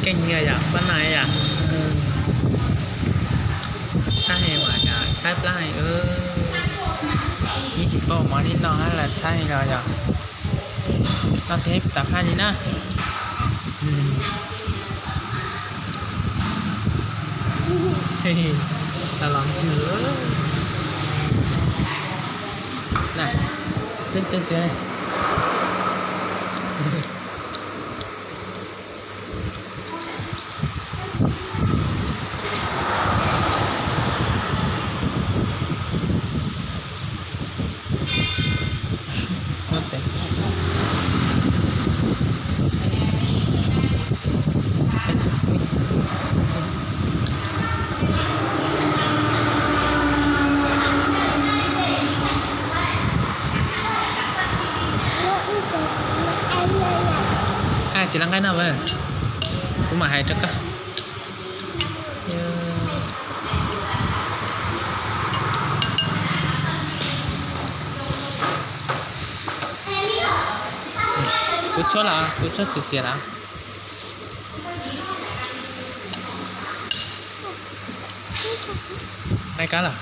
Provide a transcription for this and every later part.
Keej yog yom, pab no yom. Tshaib heev as, tshaib plab heev. Yeej tsis paub mov li no los tshaib los yom. No thiab ib tag phaj li na. Los los ntswg. Tsis laj nqaij no, kuv mam hais rau koj. Kuv tshuab los, kuv tshuab txias txias los. Nqaij kab los?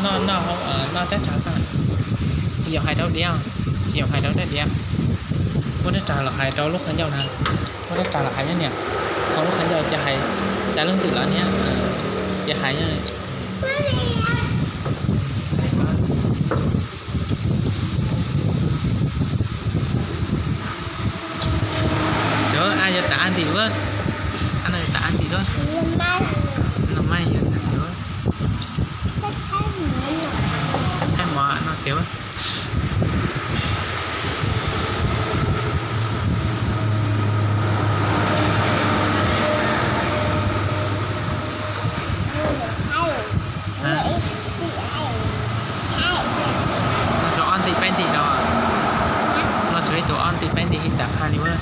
Noj, noj, noj rab ras, tsis yog hais rau diav, tsis yog hais rau rab diav. Muab rab ras los hais rau lub qhov ncauj na, muab rab ras los hais nyob niam, thaum lub qhov ncauj ces hais cas leej twg los niam, ces hais nyob. Cov a yog tas a ntim ua, a no yog tas a ntim ua, no mas yog tas ntim ua. Tshaib tshaib mov no tiag. No tshuav ob ntim peb ntim no, no tshuav ib tug ob ntim peb ntim ib ntam phaj li ua.